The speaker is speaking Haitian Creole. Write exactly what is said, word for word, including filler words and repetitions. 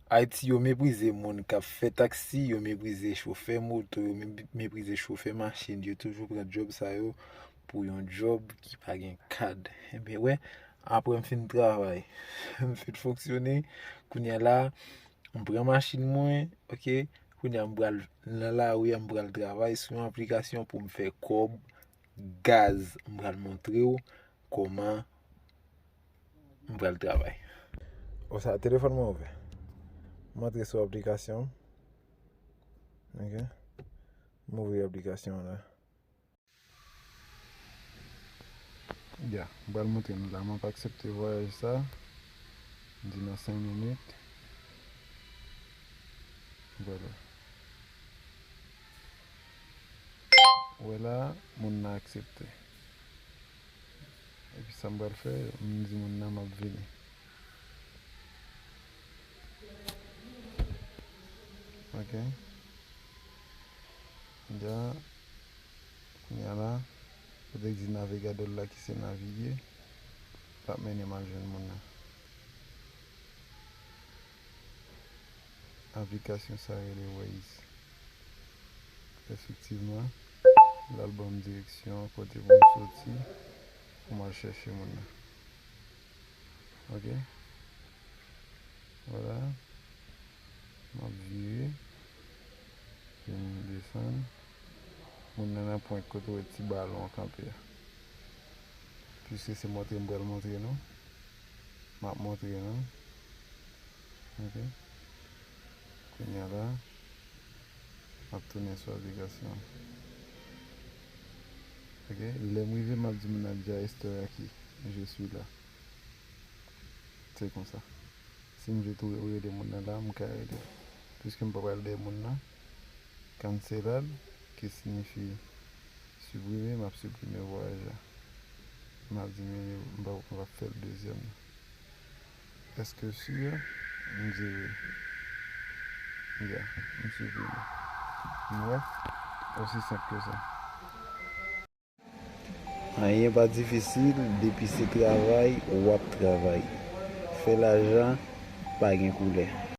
Ayiti, yo meprize moun k ap fè taksi, yo meprize chofè moto, yo me- meprize chofè machin. Yo toujou pran djòb sa yo pou yon djòb ki pa gen kad. Ebyen, wè, apre m fin travay, m fin fonksyone, kounye a la, m pran machin mwen, oke, kounye a m pral nan lari a, m pral travay sou yon aplikasyon pou m fè kòb gaz. M pral montre w kòman m pral travay. O sa, telefòn mwen ouvè. M antre sou aplikasyon. Oke. M ouvri aplikasyon an la. Ya, m pral montre nou la. M ap aksepte vwayaj sa. M di nan senk minit. Vwala. Wè la, moun nan aksepte. Epi sa m pral fè, m di moun nan m ap vini. Oke. Ya, kounye a la, kote k di navigadò la ki se navige, l ap mennen m al jwenn moun nan. Aplikasyon sa rele Waze. Efektivman, l al ban m direksyon kote pou m soti pou m al chèche moun nan. Oke. Vwala. M ap vire. Vin desann. Moun nan nan pwent kote w wè ti balon an kanpe a. Piske se montre m pral montre nou. M ap montre nou. Oke. Kounye a la, m ap tounen sou aplikasyon an. Oke. Lè m rive, m ap di moun nan déjà estoy aki. Je suis là. Se konsa. Si m vle tou rele moun nan la, m ka rele l. Piske m pa pral dèyè moun nan, kanselad, ki siyifi siprime, m ap siprime vwayaj la. M ap di men m p ap fè l dezyèm nan. Èske w si? M di wi. Ya, m siprime. Nou wè? Osi senp ke sa. Anyen pa difisil, depi se travay, w ap travay. Fè lajan, pa gen koulè.